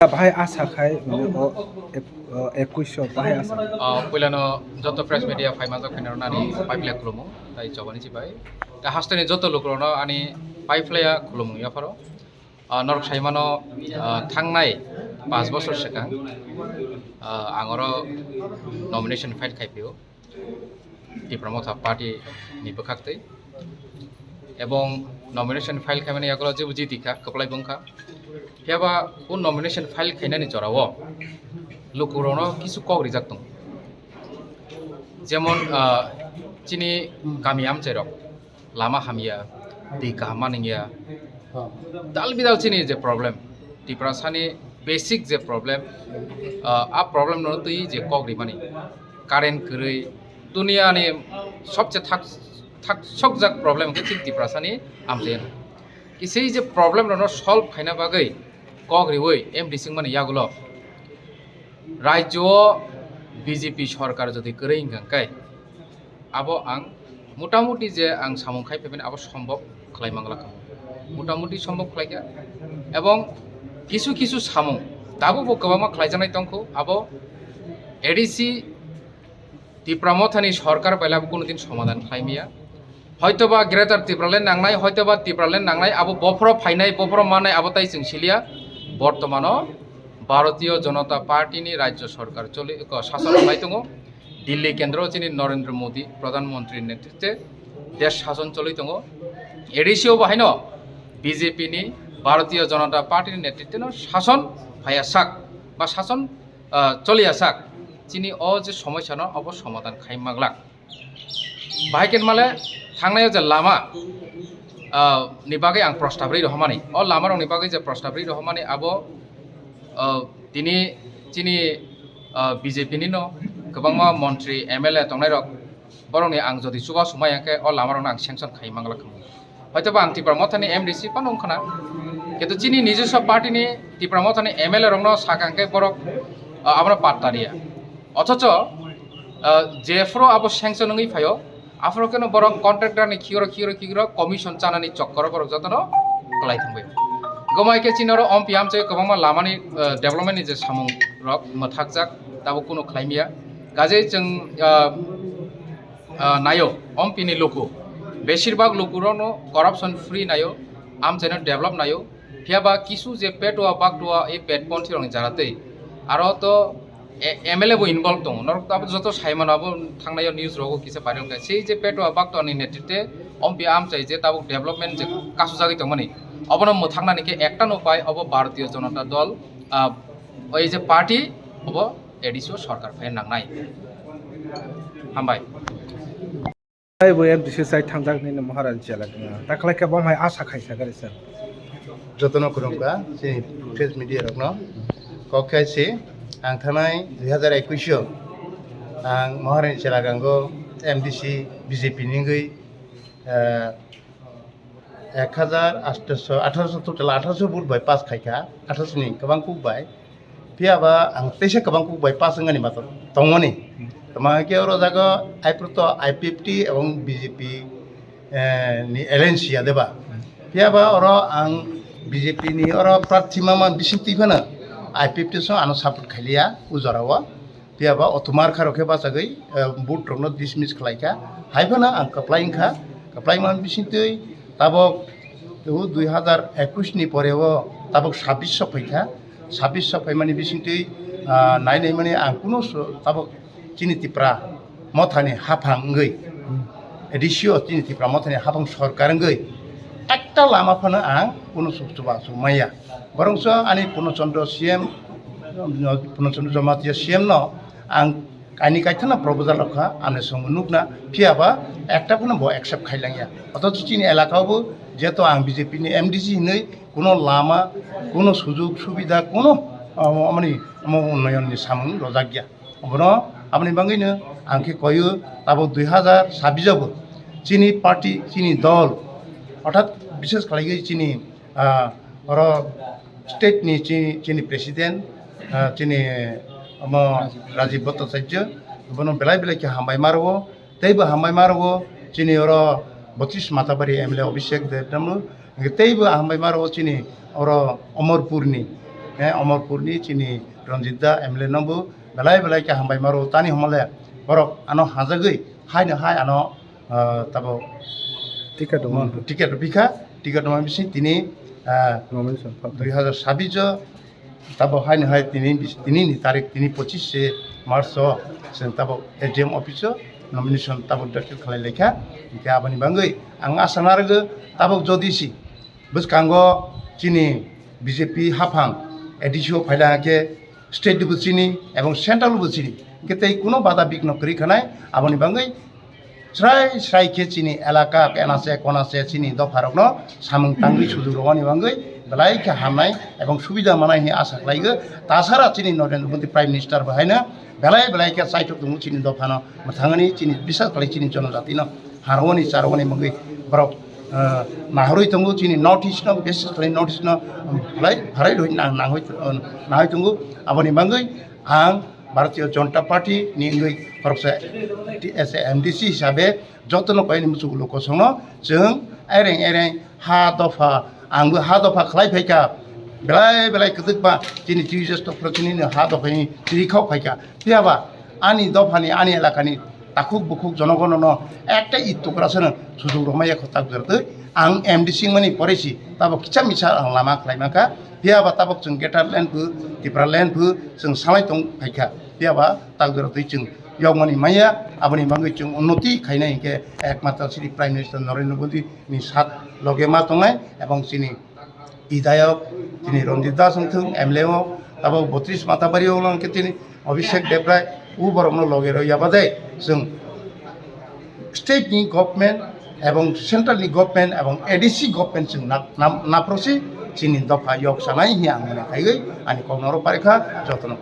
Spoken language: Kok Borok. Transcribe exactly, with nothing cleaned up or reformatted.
Bahai asa khai, mane, o ek-, o ekuish bahai asa. Ah, puilano joto press media phai manjak phai nani pai phlai khulumung, tai chobani chibai. Ta hasteni joto lukurokno ani pai phlaiya khulumung yapharo. Ah, norok saimano, ah, thangnai panch bosor swkang, ah, ang oro nomination file khai phio. Tipra Motha Party ni bwkhaktwi, ebong nomination file khaimani yagulo jebo jiti kha, kwplai bwngkha. Phiyaba o nomination file khainani jorao lukurokno kisu kok rijak tongo. Jemon, ah, chini kami amchairok lama hamya, twi kaham manwngya, dal bidal chini je problem, Tiprasani basic je problem, ah, a problem no twi je kok rimani, current kwrwi, duniani sobse thak, thak sokjak problem khe chini Tiprasani amchaino. Kisai je problem rokno solve khaina bagwi kok riwi M D C wngmani yagulo rajyo o B J P sorkar jodi kwrwi wngkha khe, abo ang motamuti je ang samung khai phaimani abo sombhob khlai mangla kha. Motamuti sombhob khlai kha. Ebong kisu kisu samung tabukbo kwbangma khlaijaknai tongkho, abo A D C Tipra Mothani sorkar bai labo kuno din somadhan khlai maya. Hoitoba Greater Tipraland nangnai, hoitoba Tipraland nangnai, abo bophoro phainai, bophoro mannai, abo tai chwng siliya. Bortomano Bharatiya Janata Party ni rajyo sorkar choli, ko, sason khlai tongo. Delhi kendro chini Narendra Modi Pradhan Mantri netrite desh sason choli tongo. A D C o bo haino B J P ni, Bharatiya Janata Party ni netrite no sason phaiya sak ba sason, ah, choliya sak. Chini o je somosya no obo somadhan khai manglak. Bahai khe male thangnai o je lama, ah, ni bagwi ang prostab ri rohormani. O lama rok ni bagwi je prostab ri rohormani abo, ah, tini chini, ah, B J P ni no kwbangma montri, M L A tongnai rok, borok ni ang jodi chuba sumai hwnkhe o lama rok no ang sanction khai manglak. Hoitoba ang Tipra Mothani M D C phano wngkhana, kintu chini nijoswa party ni Tipra Mothani M L A rokno sakha hwnkhe borok, ah, abono patta riya. Othocho, ah, jephuru abo sanction wngwi phaio, aphuru kheno borok contractor ni khigro khigro khigro commission chanani chokkoro borok jotono kwlai thangbai. Gomai khe chini oro ompi amchai kwbangma lamani, ah, development ni je samung rok mwthakjak, tabuk kunu khlai maya. Kajei chwng, ah, ah, naio, ompini luku. Beshirbag lukurokno corruption free naio, amchaino develop naio. Phiyaba kisu je petua baktua e petponthi rokni jaratwi. Aro to e-, M L A bo involve tongo. Norok abo joto saimano abo thangnaio news rogo kisa viral kha. Sei je petua baktua ni netrite ompi amchai je tabuk development je kasujagwi tongmani. Obono mwthaknani khe ekta no pai obo Bharatiya Janata Dal, ah, oi je party obo A D C o sorkar phai nangnai. Hambai. Tei bo M D C sai thangjak nini Maharaj Chelaganga. Takhlai khe bo hai asa khaisa gari sir. Jotono khulumkha, chini press media rokno. Kok khe si, ang thanai dui hazar ekush o ang Maharaj Chelagango M D C B J P ni wngwi, eh, ek hazar athroso, athroso, total athroso vote bai pass khaikha, athroso ni kwbang kuk bai. Phiya ba ang teisa kwbang kuk bai pass wngani ma tongmani. Tama khe oro jaga aipru to I P F T ebong B J P, eh, ni alliance ya deba. Phiya ba oro ang B J P ni oro prarthi mama bising twi phano I P F T so ano support khailiya o jora o. Phiya ba o tumar kha rok khe bachagwi, eh, vote rokno dismiss khlai kha. Hai phano ang kwplai wngkha, kwplai man bising twi tabok o dui hazar ekush ni pore o tabok sabbish sok phai kha. Sabbish sok phaimani bisingtwi, ah, nai nai mani ang kunu so-, tabok chini Tipra Mothani haphang wngwi, A D C o chini Tipra Mothani haphang sorkar wngwi ekta lama phano ang kunu suk chuba suk maya. Borongso ani Purno Chandra C M, Purno Chandra Jamatia C M no ang kaini kaithana proposal rok kha, amni songbo nukna, phiya ba ekta phano bo accept khailangya. Othocho chini elaka o bo jeto ang B J P ni M D C hinwi kuno lama, kuno sujug subida, kuno, ah, amoni, omo unnoyon ni samung rojak ya. Obono aboni bagwino ang khe koyo tabok dui hazar sabbish o bo chini party, chini dol, orthat bishes khlaiwi chini, ah, oro state ni chi-, chini president, ah, chini omo Rajiv Bhattacharya, bono belai belai khe hambai ma rwo. Teibo hambai ma rwo chini oro Batish Matabari M L A Abhishek Debbarma, hingke teibo hambai ma rwo chini oro Omorpur ni eh, Omorpurni chini Ranjit da M L A no bo belai belai khe hambai maro tani homole borok ano hajagwi haino hai ano, ah, tabo Ticket rwma. Ticket rwpikha, ticket rwma bising tini, ah, Nomination. Dui hazar sabbish o tabo haino hai tini bis-, tini ni tarik tini pochis se March o chwng tabo A D M office o nomination tabo dakhil khlai laikha. Hingkhe aboni bagwi ang asa narwgo tabok jodi si bwskango chini B J P haphang A D C o phaila khe state bo chini ebong central bo chini, hingkhe tei kuno bada bikno kwrwi khanai. Aboni bagwi srai srai khe chini elaka kenase konase chini dopharokno samung tangwi sujuk rwmani bagwi belai khe hamnai ebong subida manai hinwi asa khlaigo. Tasara chini Narendra Modi Prime Minister bo haino belai belai khe chaitok tongo chini dophano mwthangani chini bisas khlai chini jonojatino harwani charwani bagwi borok, ah, nahorwi tongo chini North East no, bises khlai North East no, um, phalai phalai rwi nang-, nangwi, um, nahoi tongo. Aboni bagwi ang Bharatiya Janata Party ni wngwi khoroksa T-, as a M D C hisabe jotono koi ni muchunglo kosongno chwng aireng aireng ha dopha, angbo ha dopha khlai phaikha, belai belai kwtwkma chini T U S tokphro chini ha dophani twi khok phaikha. Phiyaba ani dophani, ani elakani takhuk bukhuk jonogonono ekta it tukra sano sujuk rwmaya kho tak jora twi. Ang M D C wngmani pore si tabok kisa misa ang lama khlai mankha. Phiyaba tabok chwng Greater Land phu, Tipra Land phu chwng salai tong phaikha. Phiyaba tak jora twi chwng yokmani maya, aboni bagwi chwng unnoti khainai hinkhe ekmatro chini Prime Minister Narendra Modi ni sat loge ma tongnai ebong chini Idayok, chini Ranjit Das wngthung, M L A o, abo botris Matabari o wngkhe chini Abhishek Debrai, u borokno loge rw yabade chwng state ni government ebong central ni government ebong A D C government chwng na-, na-, naprosi chini dopha yok sanai hiya ang mane kaiwi ani kokno oro parikha jotono.